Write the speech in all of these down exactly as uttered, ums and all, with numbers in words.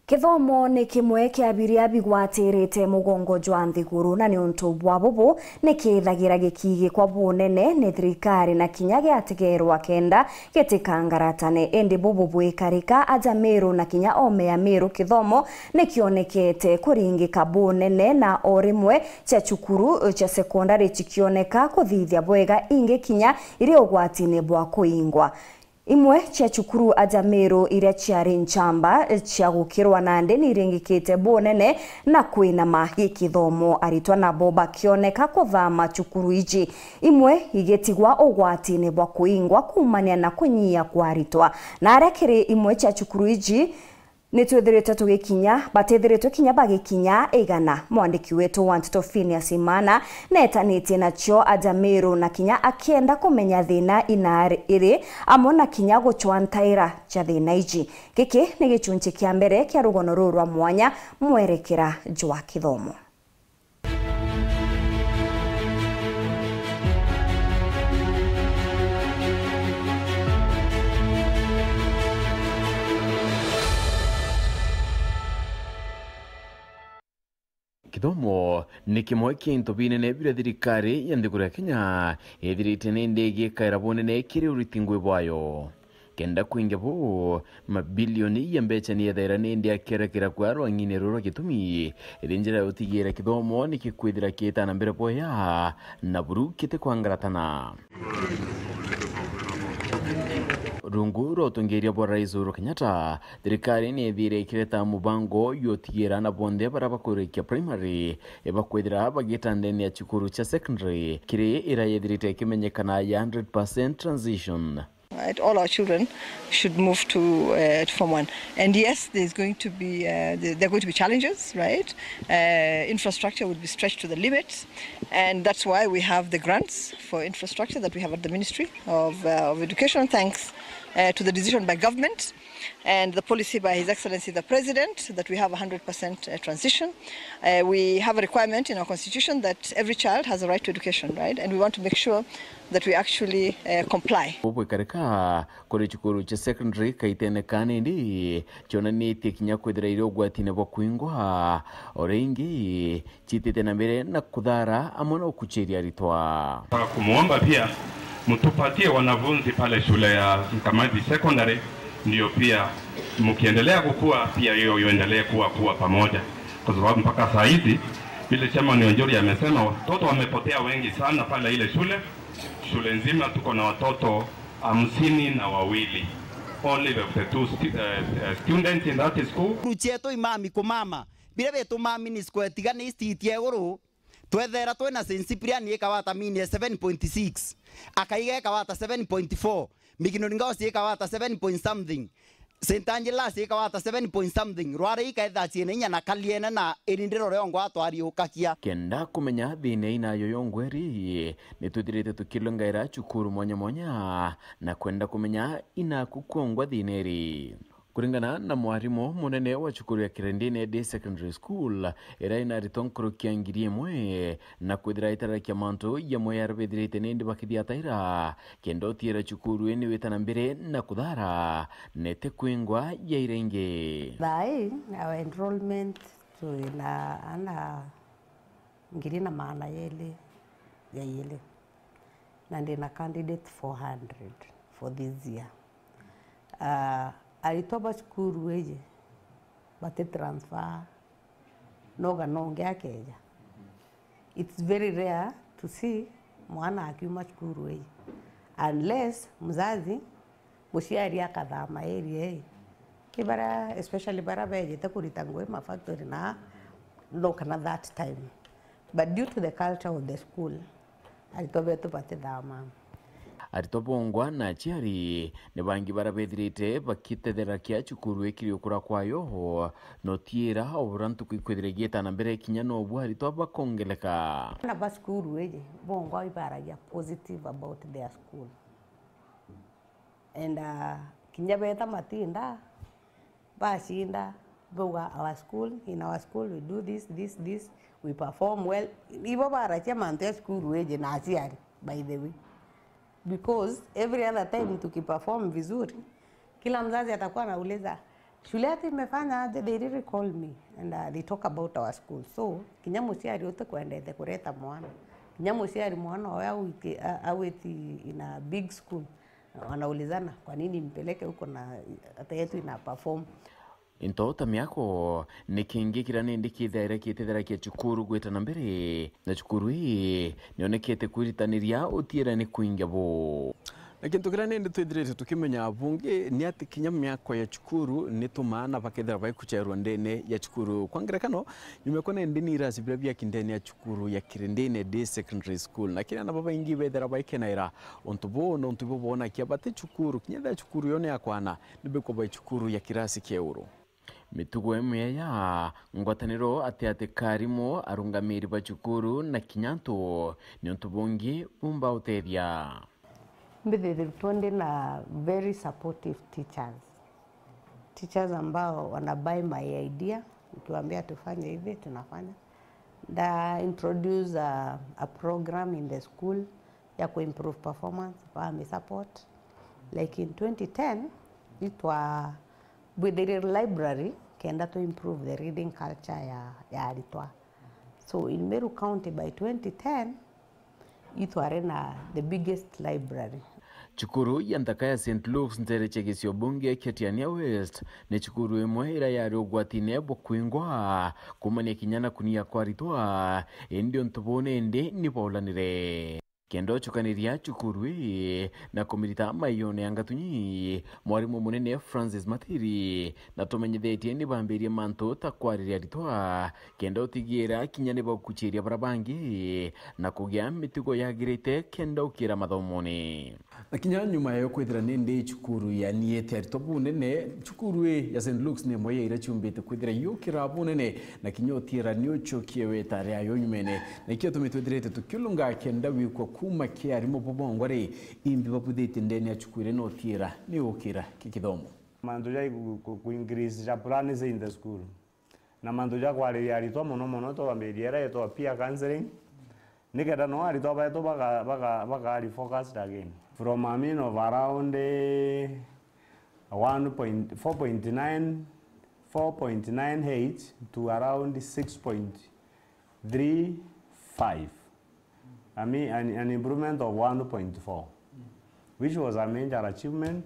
Kithomo ni kimwe kia biria bigwatirite mugongo jwa nthiguru, na niuntu bwa bubu ni kithagira gikigikwa bunene ni thirikari na kinya giatigerwa kenda gitikangaratane. Indi bubu bwikarika, aja Meru na kinya oome ya Meru, kithomo ni kionekete kuringika bunene, na o rimwe cia cukuru cia sekondari cikioneka kuthithia bwega, ingi kinya iri ugwatine bwa kuingwa. Imwe cia cukuru aja Meru iria ciari nchamba cia gukirwa nandi ni iringikite bunene na kwinama gikithomo, aritwa nabo bakioneka kuthama cukuru iji, imwe igitigwa ugwatine bwa kuingwa kuumania na kunyia kwa aritwa. Na aria kiri imwe cia cukuru iji, ni twithiritwe tugikinya, batithiritwe kinya bagikinya igana. Mwandiki wetu wa nteto Phineas Imana neetanitie nacio aja Meru, na kinya akienda kumenya thina ina iri, amwe na kinya gucwa ntaira cia thina iji. Giki ni gicunchi kia mbere kia rugono ruru rwa mwanya, mwerekera jwa kithomo. Kithomo ni kimwe kia into binene biria thirikari ya nthiguru ya Kenya ithirite nindi igikaira bunene kiri uriti ngui bwayo. Kenda kuingia buu, mabilioni ya mbeca ni yethaira nindi akiarekera kwarwa ng'ini ruru rwa gitumi, iri njira ya utigira kithomo ni kikwithira kiita na mbere bwea, na buru kitikwangaratana. Rungu rwa utongeria bwa Rais Uhuru Kenyatta, thirikari ni ithire ikireta mubango yotigira na bonthe baria bakurikia primary, bakwithira bagita ndene ya cukuru cia secondary, kiri ira yethirite ikimenyekana ya hundred percent transition. Right? All our children should move to, uh, to Form one. And yes, there's going to be, uh, there there are going to be challenges, right? Uh, infrastructure will be stretched to the limit, and that's why we have the grants for infrastructure that we have at the Ministry of, uh, of Education, thanks, uh, to the decision by government and the policy by His Excellency the President that we have a hundred percent, uh, transition. Uh, we have a requirement in our constitution that every child has a right to education, right? And we want to make sure that we actually, uh, comply. Bubwikarika kuri cukuru cia secondary kaitene ka nindi cionanitie kinya kwithira iri ugwatine bwa kuingwa, o ringi ciitite na mbere na kuthara amwe na ukuchiria aritwa. Kumwomba pia mtupatie wanafunzi pale shule ya Nkamadi Secondary, ndio pia mkiendelea kukua, pia hiyo iendelee kuwa, kuwa pamoja, kwa sababu mpaka saa hizi vile chairman Wanjuri amesema, watoto wamepotea wengi sana pale ile shule. Shule nzima tuko na watoto hamsini na wawili, only the two stu-, eh, eh, students in that school. Cukuru cietu imami kumama, biria bitumami ni square tiga ni street ya iguru, twethera twina Saint Cyprian ikawata mean ya seven point six, Akaiga ikawata seven point four, Mignon Girls ikawata seven point something, Saint Angela's ikawata seven point something, Rware ikaetha ciene inya na kaliene na iri ndiro riongwa twariukakia. Kenda kumenya thina inayo yongwa iri, ni twithirite tukilungaira cukuru mwanya mwanya na kwenda kumenya inaku kwongwa thina iri. Kuringana na mwarimu munene wa cukuru ya Kirindine Day Secondary School, iria ina aritwa nkuruki ya ngiri imwe, na kwithira itarakia mantu jamwe yari bithirite nindi bakithiataira, kenda utiira cukuru ii ni wita na mbere na kuthara, na iti kwingwa yaira ingi. Thaa ii, our enrollment twina ana ngiri na maana yeli ya yeli, na ndina candidate four hundred for this year. Ah, aritwa ba cukuru iji bati transfer noga nongi akeja. It's very rare to see mwana akiuma cukuru iji, unless mzazi, muciari akathama area ii. Ki baria, especially baria bejite kurita ngui ma factory na no kana that time. But due to the culture of the school, aritwa betu batithama. Aritwa bongwa na aciari ni bangi baria bethirite bakitethera kia cukuru ikiri ukura kwayo, no tiira o buria ntuku ikwithira igiita na mbere kinya nobu aritwa bakongeleka. Bana ba cukuru iji bongwa ibaragia positive about their school. And, uh, kinya beeta matinda bacinda bauga, "Our school, in our school we do this, this, this, we perform well." Ibo baracia mantu ya cukuru iji na aciari, by the way. Because every other time tukiperform vizuri, kila mzazi atakuwa anauliza, Shule ati imefanya aje, they really call me and uh, they talk about our school. So kinya muciari utikwendete kureta mwana, kinya muciari mwana oyo awiti, a- awiti in a big school, wanaulizana kwa nini mpeleke huko na hata yetu ina perform. Into ta miako, ni kingi kira nindi kithaira kitetheragia cukuru gwita na mbere, na cukuru ii nionekete kwiritaniria utiira ni kwingia bo. Na kintu kiria nindi twithirite tukimenya bungi ni ati kinya miako ya cukuru ni tumaana bakethira baikucherwa ndene ya cukuru. Kwa ngerekano, nyuma kwa nindi ni irasi biria biaki ndene ya cukuru ya Kirindine Day Secondary School, na kinya na babaingi bethira baikenaira untu buu, nontu ibo bonakia bati cukuru, kinya ethira cukuru yo ni ya kwana, ni bikwa bai cukuru ya kirasi kia iguru. Mitugo imwe ya ngwataniro ati ati ka arimu, arungamiri ba cukuru na kinya antu ni untu bungi bumba utethia. Mbithiritwe ndi na very supportive teachers. Teachers ambao wana buy my idea, nikiwaambia tufanye hivi, tunafanya. Nda introduce a, a program in the school ya ku improve performance, wami support. Like in twenty ten, itwa bwithirie library kenda to improve the reading culture ya, ya aritwa. So in Meru County by twenty ten, itwari na the biggest library. Cukuru ya nthaka ya Saint Luke's ntere cia gicigo bunge kia Tigania West ni cukuru imwe iria yari ugwatine bwa kwingwa kumania kinya na kunia kwa aritwa, indi untu buu nindi ni bwaulanire. Kenda ucukaniria cukuru ii na kumirita maione ya Ngatunyi, mwarimu munene Francis Matiri na tumenyethetie ni bambirie mantu ta kwariria aritwa, kenda utigiira kinya ni bagukuchiria baria bangi na kugia mitugo yagirite kenda ukira mathomone. Na kinya nyuma ya kwithira nindi cukuru yaniite aritwa bunene, cukuru ii ya Saint Luke's ni imwe ya iria ciumbite kwithira yukira bunene, na kinya utiira ni ucokie weta riayo nyumene. Na ikio tumi twithirite tukiulunga kenda wikwa kuuma ki arimu bo bongwa ri, imbi babuthitie ndene ya cukuru iria na utiira ni ukira ki kithomo. Mantu ja ku- ku- ku increase ja plans in the school. Na mantu ja kwariria aritwa mono mono, twambiriria iria yetwa peer counseling, nikenda no aritwa betu baka- baka- baka refocused again. From a mean of around, eh, one point, four point nine, four point nine eight to around six point three five. I mean, an, an improvement of one point four, which was a major achievement.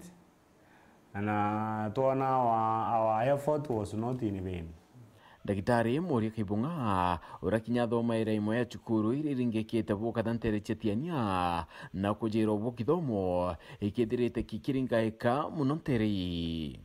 Na twona our, our effort was not in vain. Ndagitari Moria Kaibung'a, uria kinya athomaira imwe ya cukuru iria iringikite bukatha ntere cia Tiania, na kujirwa bu kithomo ikithirite kikiringaika mono ntere ii.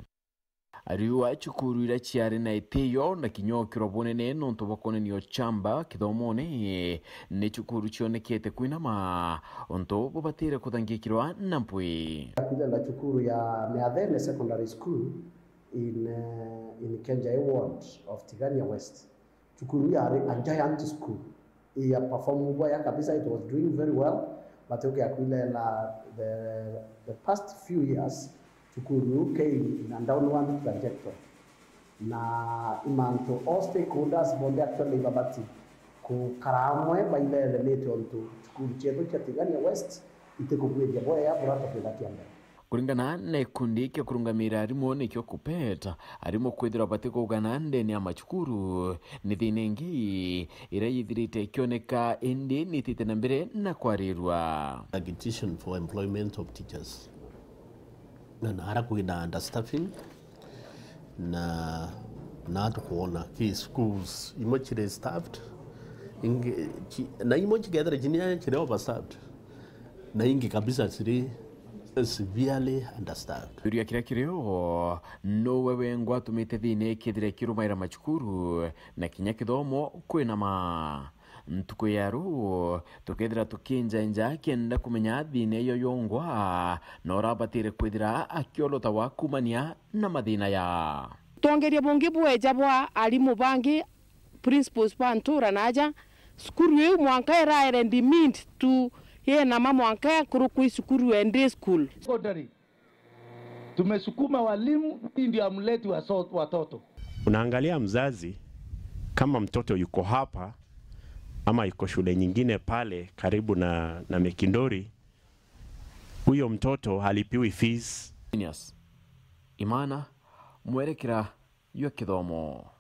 Ariu a cukuru iria ciari na itiyo na kinya ukirwa bunene nontu bwa kwonania uchamba kithomone, ni cukuru cionekete kwinama, untu bubatire kuthangikirwa na mpwi. Kwithira na cukuru ya Meathene Secondary School in, eh, in Kenjai Ward of Tigania West. Cukuru yari a giant school. Iya perform bwega kabisa, it was doing very well, but ukia kwilela the, the past few years, cukuru iu ke in a downward trajectory. Na imantu all stakeholders bonthe actually babati kukara amwe bailele niti untu cukuru cietu cia Tigania West itikugwithia bwega bura tukitha kia mbere. Kuringana na gikundi kia kurungamira arimu nikio KUPPET, arimu kwithirwa batikugana ndene ya macukuru ni thina ingi iria yithirite ikioneka, indi nitite na mbere na kwarirua. Agitation for employment of teachers. Na nara kwina understaffing, na, na tukwona ki schools imwe chiri staffed, ingi, chi, na imwe chikethira chinia chiri overstaffed, na ingi kabisa chiri severely understaffed. Kiuria kiria kirio, nuwe wengwa atumite thina ikithira ikirumaira macukuru na kinya kithomo kwinama? Ntuku ya ruu, tukethira tukinjainja kenda kumenya thina iyo yongwa, na urabatire kwithira akiolota wa kumania na mathina ya. Twongeria bungi bweja bwa arimu bangi, principals ba ntura na aja, cukuru iu mwanka iraere demeaned tu, yinama mwanka yakurukwa i cukuru ya day school. Secondary. Tumesukuma walimu, hii ndio amleti wa so-, watoto. Unaangalia mzazi, kama mtoto yuko hapa, ama yuko shule nyingine pale karibu na, na Mekindori, huyo mtoto halipiwi fees. Phineas Imana, mwerekera jwa kithomo.